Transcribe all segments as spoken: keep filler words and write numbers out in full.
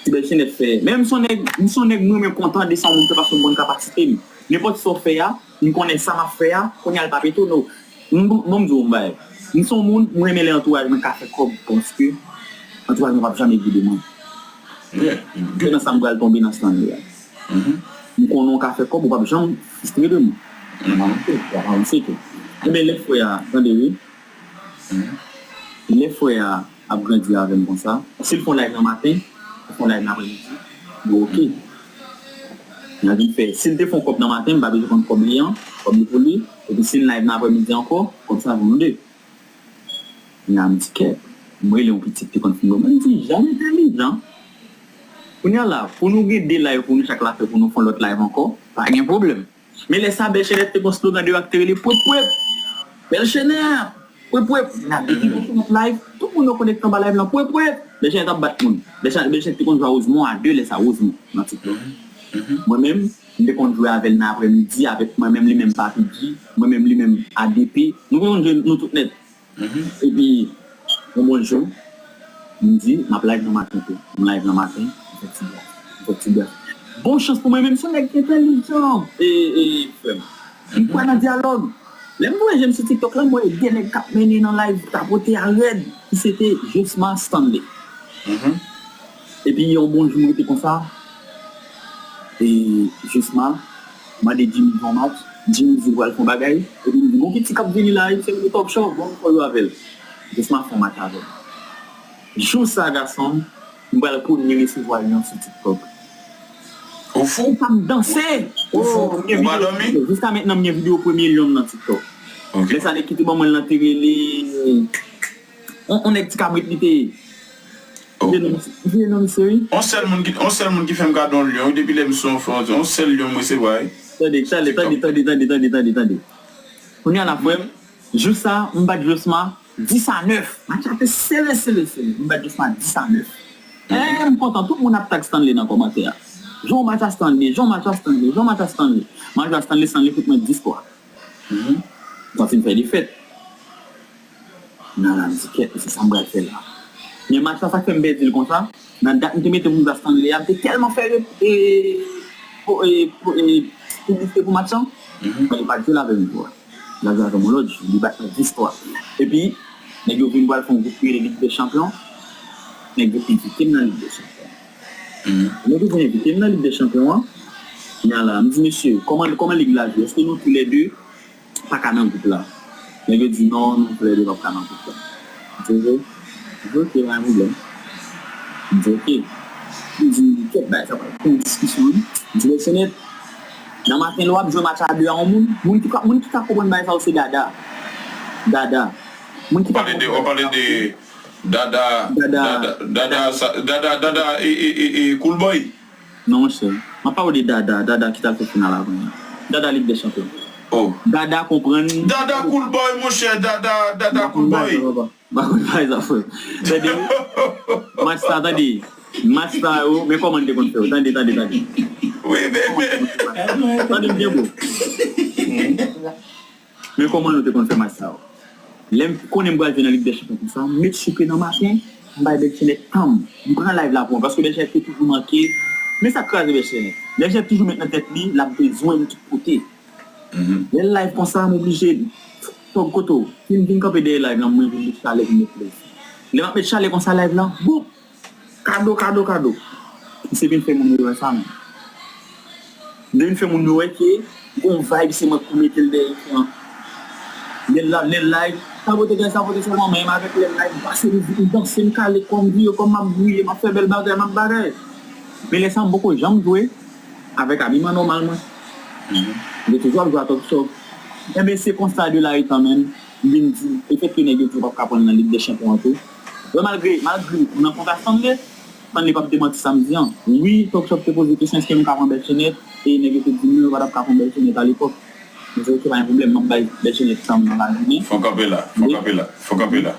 Ti Bèl Chenèt fè. Men m se yon nèg, m se yon nèg mwen menm kontan de sa yon moun fè paske m konn kapasite m. Nenpòt sa w fè a, m konnen sa m ap fè a, kounye a l p ap etone w. M, bon, bon, m di w yon bagay. M se yon moun, m renmen lè antouraj mwen ka fè kòb paske antouraj mwen p ap janm evide mwen. Se nan sa m pral tonbe nan Stanley a. M konnen w ka fè kòb, ou p ap janm fristre de mwen. W ap avanse, w ap avanse tou. Ebyen, lè frè a, tande wi. Lè frè a ap grandi avè m konsa, si l fè yon live nan maten, ou fè yon live nan aprèmidi, yo oke. N a vin fè, si l te fè yon kòb nan maten, m pa bezwen konn kòb li an, kòb li pou li, epi si l live nan aprèmidi ankò, kòb sa pou nou de. Kounye a m di kèt, m rele yon pitit ki konn fin bon, m di, Jan entèlijan. Kounye a la, pou nou gen de live pou nou chak la fè pou nou fè yon lòt live ankò, pa gen pwoblèm. Men lè sa, Bèl Chenèt te gon slogan deyò a ki te rele pwep pwep. Bèl Chenèt, pwep pwep. N ap di Bèl Chenèt live, tout moun yo konekte anba live lan, pwep pwep. Bèl Chenèt ap bat moun. Bèl Chenèt, Bèl Chenèt te konn jwe a Rosemont a de lè sa, Rosemont, nan TikTok. Mwen menm, m te konn jwe avè l nan aprèmidi, avèk mwen menm, li menm Papi G, mwen menm, li menm A D P. Nou te konn jwe nou tout nèt. Epi, yon bon jou, m di, m ap live nan maten tou. M live nan maten, m fè ti bwaf. M fè ti bwaf. Bon chans pou mwen menm, se yon nèg ki entèlijan, e, e, frè m. M kwè nan dyalòg. Lè m voye je m sou TikTok la, m wè de nèg k ap mennen nan live, tapote a rèd, ki se te Josma Stanley. Epi yon bon jou m rete konsa, e Josma mande Jimmy fè yon match, Jimmy di l pral fè yon bagay, epi m di, gon Kitty k ap vini la, se yon talk show, bon, m fè yo avè l. Josma fè yon match avè l. Jou sa, gason, m pral premye resevwa li an sou TikTok. Ou fou? Sa m danse! Ou fou? Ou pa dòmi? Jiska mentnan, m gen videyo premye lyon m nan TikTok. Lè sa, nèg ki te ban mwen l lan te rele, yon, yon nèg ti kabrit li te ye. Vye non, vye non, misye, wi. On sèl moun ki, on sèl moun ki fè m kado yon lyon, wi, depi lè m sou yon fè, on sèl lyon m resevwa, wi. Tande, tande, tande, tande, tande, tande, tande, tande. Kounye a la, frè m, jou sa, m bat Josma dis a nèf. Match la te sere, sere, sere. M bat Josma dis a nèf. Eh, m kontan, tout moun ap tag Stanley nan kòmantè a. Jan w match a Stanley, jan w match a Stanley, jan w match a Stanley. M al jwe a Stanley, Stanley fout mwen dis twa. M santi m fè defèt. Nan la, m di, kèt, se sa m pral fè la. Men match la, sa k fè m pèdi l konsa, nan dat m te mete pou m jwe a Stanley a, m te tèlman fè e, e, po- e, po- e, piblisite pou match lan, men li pa t jwe l avè m tou a. L al jwe avè m yon lòt jou, li bat mwen dis twa. Epi, nèg yo vin pral fè yon gwoup ki rele Lig dè Chanpyon, nèg yo envite m nan Lig dè Chanpyon. Lè yo vin envite m nan Lig dè Chanpyon an, kounye a la, m di, mesye, kòman, kòman lig la jwe? Èske nou toulède pa ka nan gwoup la? Nèg yo di, non, nou toulède p ap ka nan gwoup la. M di, ok. M di, ok, pa gen pwoblèm. M di, ok. M di, kèt, bagay sa pral pran diskisyon, wi. M di, Bèl Chenèt, nan maten, lè w ap jwe match a de a yon moun, moun ki ka, moun ki ka konprann bagay sa yo, se Dada. Dada. Moun ki ka konprann bagay sa yo, se Dada. Dada, Dada, Dada, Dada, Dada, Dada, e, e, e, e, Cool Boy. Non, monchè. M ap pale w de Dada, Dada ki t al fè final avan yè. Dada Lig dè Chanpyon. Oh. Dada konprann. Dada Cool Boy, monchè, Dada, Dada Cool Boy. M pa konn bagay sa, papa. M pa konn bagay sa, frè. Tande, match sa, tande. Match sa yo, men kòman n te konn fè yo. Tande, tande, tande. Wi, men, men. Tande m byen, bro. Men kòman nou te konn fè match sa yo? Lè m konnen m pral jwe nan Lig dè Chanpyon konsa, m met chouke nan maten, m bay Bèl Chenèt tan m. M pran live la pou mwen, paske Bèl Chenèt te toujou manke. Men sa k kraze Bèl Chenèt. Bèl Chenèt toujou met nan tèt li, l ap bezwen m tout kote. Lè l live konsa, m oblije, Tòg kote w? Si m vin kanpe dèyè live lan, mwen vin met chalè, vin met plezi. Lè m ap met chalè konsa live lan, boup! Kado, kado, kado. Misye vin fè moun yo wè sa menm. Li vin fè moun yo wè ke gon vibe se mwen k pou mete l dèyè ekran. Lè l la, lè l live, sa pote gen, sa pote sèlman, men m avèk lè l live, m pase mizik, m danse, m kale kò m, vire kò m, m ap griye, m ap fè bèl bagay, m ap bagay. Men lè sa a, m poko janm jwe avèk abiman nòmal mwen. M te toujou ap jwe a Top Chòf. Enben, se konsa de la etan menm, m vin di, efèt ke nèg yo di yo p ap ka pran l nan Lig dè Chanpyon an tou. Wè, malgre, malgre m nan kont a Stanley, Stanley p ap demanti sa m di an. Wi, Top Chòf te poze kesyon, èske nou ka pran Bèl Chenèt? E nèg yo te di m non, yo pa t ap ka pran Bèl Chenèt alepòk. M di, ok, pa gen pwoblèm, m ap bay Bèl Chenèt tan m nan lajounen. Fò kanpe la, fò kanpe la, fò kanpe la.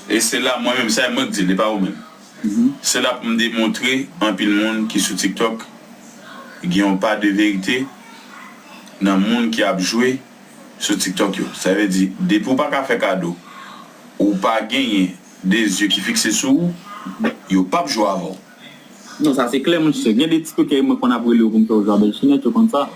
E se la, mwen menm, sa e mwen k di l, e pa ou menm. Se la pou m demontre anpil moun ki sou TikTok gen yon pa de verite nan moun ki ap jwe sou TikTok yo. Sa vle di, depi w pa ka fè kado, ou pa genyen de zye ki fikse sou ou, yo p ap jwe avè w. Non, sa se klè, monchè. Gen de tiktokè mwen konn ap rele yo pou m fè yo jwe a Bèlchenèt, yo konn sa.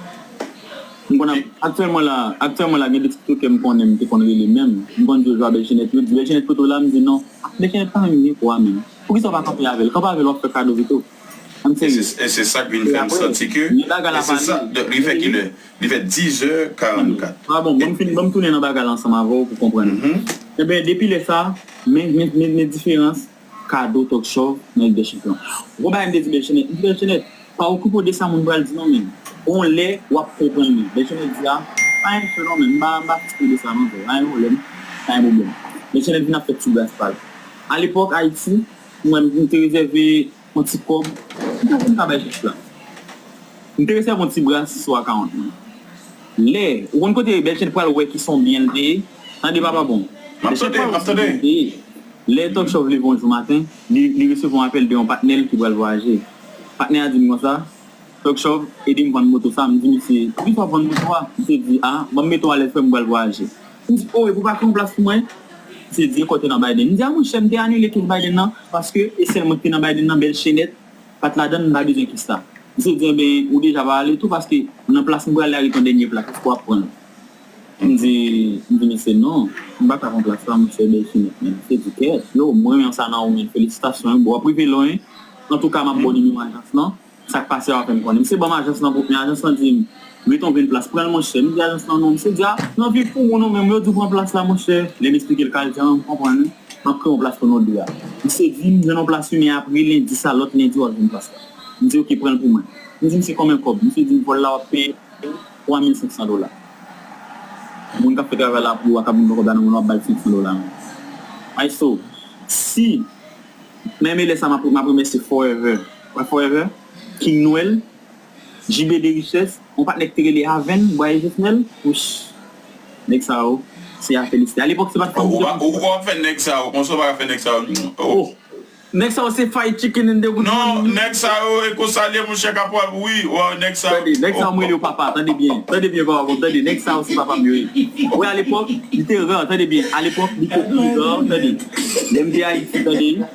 M konn ap, aktyèlman la, aktyèlman la, gen de tiktokè m konnen m te konn rele menm. M konn di yo jwe a Bèlchenèt, yo di Bèlchenèt kote w la, m di non. Bèlchenèt pa menm gen kwa menm. Poukisa w pa kanpe avè l? Kanpe avè l, w ap fè kado pito. Ann serye. E se sa k vin fè m santi ke, e se sa, li fè kilè? Li fè diz è karannkat. Ah bon, ban m fin, ban m tounen nan bagay la ansanm avè w pou w konprann. Ebyen, depi lè sa, men, men, men, men diferans kado Tòk Chòv nan Lig dè Chanpyon. Gwo bagay m te di Bèlchenèt, m di Bèlchenèt, pa okipe w de sa moun pral di non, men yon lè w ap konprann mwen. Bèlchenèt di a, pa gen chè non, men m pa, m pa foutre de sa non, frè, pa gen pwoblèm, pa gen pwoblèm. Bèlchenèt vin ap fè ti bras pa l. Alepòk, Ayiti, mwen, m te rezève yon ti kòb, m te konn ka bay chèch la. M te resèvwa yon ti bras sou akawont mwen. Lè, ou konn kote Bèlchenèt pral wè ki se yon byen l te ye? Tande papa bon. M ap tande, m ap tande. Lè Tòk Chòv leve yon jou maten, li, li resevwa yon apèl de yon patnè l ki pral vwayaje. Patnè a di m konsa, Tòk Chòv, ede m vann moto sa. M di misye, poukisa w ap vann moto a? Misye di, a, ban m mete w alèz frè m, m pral vwayaje. M di, o, epi w pa fè yon plas pou mwen? Misye di, e kòb te nan Biden. M di, a monchè, m te anile kès Biden nan, paske e sèl mwen ki te nan Biden nan, Bèlchenèt pa t ladann, m pa bezwen kès la. Misye di, enben, ou deja va ale tou, paske nan plas m prale a, ret yon dènye plas, èske w ap pran l? M di, m di misye, non, m pa ka pran plas la, monchè, Bèlchenèt, men. Misye di, kèt, yo, m renmen sa nan ou, men, felisitasyon, wi, bon, w ap rive lwen, wi. Antouka, m ap ba w nimewo ajans lan. Sa k pase a w ap fè m konnen. Misye ban m ajans lan pou, men ajans lan di m, ret yon grenn plas, pran l monchè. M di ajans lan non. Misye di, a, nan vi pou moun ou menm, yo di w pran plas la monchè. Lè m esplike l ka l di a, m konprann wi. M ap kreye yon plas pou nou de a. Misye di m jwenn yon plas wi, men apre lendi sa, lòt lendi w ap jwenn plas la. M di oke, pran l pou mwen. M di misye konbyen kòb? Misye di m vòl la w ap peye twa mil senk san dola. Moun k ap fè travay la pou ou a k ap vin pran kòb la nan men w, w ap ba l senk san dola menm. Maestro, si Menm e lè sa m ap, m ap remèsye Forever. Wè Forever? King Noël, J B de Richès, yon patnè ki te rele Aven, Bwaye Jesnèl, wouch. Nèg sa yo, se a felisite. Alepòk, se pa t fanm. Ou pa, ou pa fè nèg sa yo, konsa w pa ka fè nèg sa yo. Oh. Nèg sa yo se fried chicken in the good morning. Non, nèg sa yo, e konsa l ye, monchè, kapab, wi, wè, nèg sa yo. Tande, nèg sa yo, m rele yo papa, tande byen. Tande byen, papa, bon, tande, nèg sa yo, se papa m yo ye. Wi, alepòk, li te rare, tande byen. Alepòk, li te pi rare, tande. Lè m te Ayiti, tande.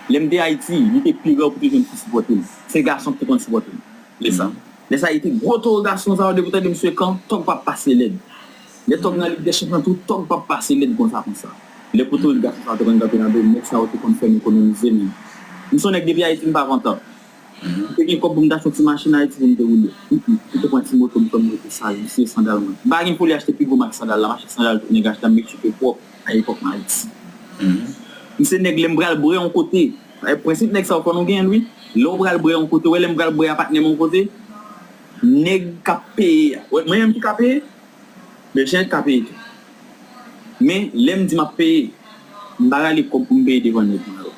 Lè m te Ayiti, li te pi rare pou te jwenn fi sipòte m. Se gason ki te konn sipòte m. Lè sa. Lè sa, li te gwo towo gason sa yo, depi w tande m sou ekran, tòg p ap pase lèd. Lè tòg nan Lig dè Chanpyon tou, tòg p ap pase lèd konsa, konsa. Lè kote w gason sa yo te konn kanpe nan do m, nèg sa yo te konn fè m ekonomize, men. M se yon nèg depi Ayiti, m pa vantan. M te gen kòb pou m t achte yon ti machin Ayiti pou m te woule. M te pran ti moto m, fè m rete sal, m siye sandal mwen. M pa gen foli achte pi gwo mak sandal la, m achte sandal tout nèg achte, m retire pwòp. Alepòk m Ayiti. M se nèg lè m pral bwè yon kote. E prensip nèg sa yo fò nou genyen l wi. Lè w pral bwè yon kote, w wè lè m pral bwè a patnè m yon kote, nèg k ap peye a. Wè, mwen menm ki ka peye, Bèlchenèt ka peye tou. Men, lè m di m ap peye, m pa rale kòb pou m peye devan nèg mwen yo.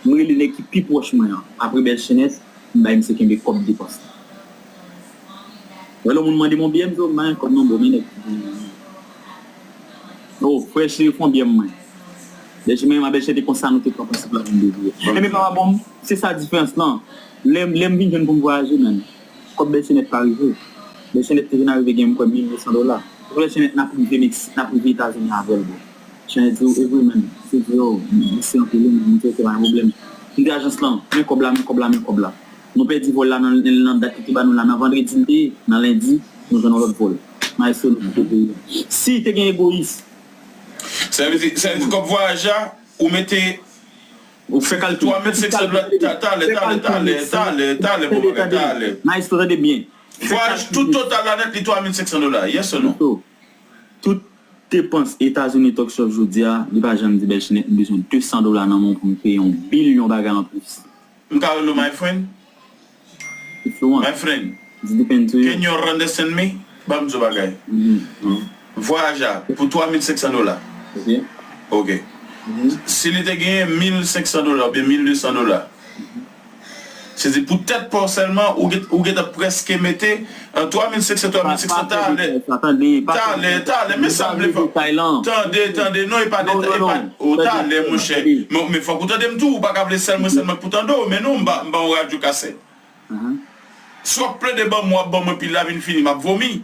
M rele nèg ki pi pwòch mwen an. Apre Bèlchenèt, m bay misye kenbe kòb depans la. Wè lè yon moun mande m yon byè, m di yo m pa gen kòb non bro, men nèg ki gen. Oh, frè cheri, fè yon byè mwen. Bèlchenèt, men Bèlchenèt te konsa nou te pran prensip la pou n devye. Enben papa bon, se sa diferans lan. Lè, lè m vin jwenn pou m vwayaje, menn. Kòb Bèlchenèt pa rive. Bèlchenèt te vin arive gen m kwè mil de san dola. Pou Bèlchenèt n ap rive Meksi, n ap rive Etazini avè l, bro. Bèlchenèt di, e vre, menn. Misye di, yo, mèsi anpil, wi, menn. M di, oke, pa gen pwoblèm. M di ajans lan, men kòb la, men kòb la, men kòb la. Nou pèdi vòl la nan, nan dat li te ba nou la, nan vandredi li te ye, nan lendi, nou jwenn yon lòt vòl. Maestro, nou kite peyi a. Si te gen egoyis. Sa vle di, sa vle di kòb vwayaj la, ou mete Ou fè kalkil. Twa mil senk san dola, ta-, talè, talè, talè, talè, talè, bon bagay, talè. Maestro, tande byen. Vwayaj tout total la nèt li twa mil senk san dola, yes or no? Tout depans Etazini Talk Show jodi a, li pa janm di Bèlchenèt, m bezwen de san dola nan men w pou m peye yon bilyon bagay anplis. M ka rele w my friend? If you want. My friend, can you understand me? Ban m di w bagay. Vwayaj la, pou twa mil senk san dola. Ok. Si li te genyen mil senk san dola oubyen mil de san dola, se di pou tèt pa w sèlman, ou gen, ou gentan prèske mete, an twa mil senk san, twa mil senk san talè. Talè, talè, men sa m vle fè. Tande, tande, non, e pa detay, e pa, o, talè, monchè. Men, men fòk ou tande m tou, ou pa ka vle sèl mwen, sèl mwen pou tande w, men non, m pa, m pa yon radyo kasèt. Si w ap plede ban m, w ap ban mwen, pi la vin fini, m ap vomi.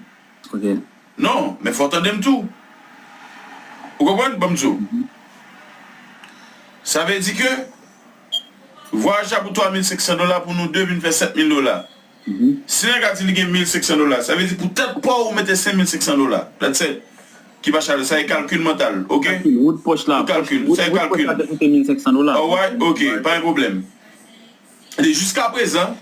Non, men fò w tande m tou. Ou konprann? Ban m di w. Sa vle di ke Vwayaj la pou twa mil senk san dola, pou nou de vin fè sèt mil dola. Si nèg la di li gen mil senk san dola, sa vle di pou tèt pa w, ou mete senk mil senk san dola. That's it. Ki pa chale, sa e kalkil mantal, ok? Kalkil, wout pòch la. Ou kalkil, Wout sa e wout pòch kalkil. La te koute mil senk san dola. Alright, ok, pa gen pwoblèm. E jiska prezan,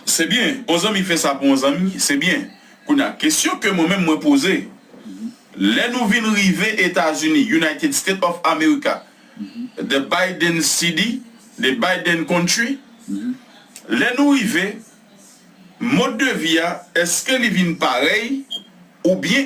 se byen, yon zanmi fè sa pou yon zanmi, se byen. Kounye a, kesyon ke mwen menm mwen poze, lè nou vin rive Etazini, United States of America, the Biden City, the Biden Country, lè nou rive, mòd de vi a, èske li vin parèy oubyen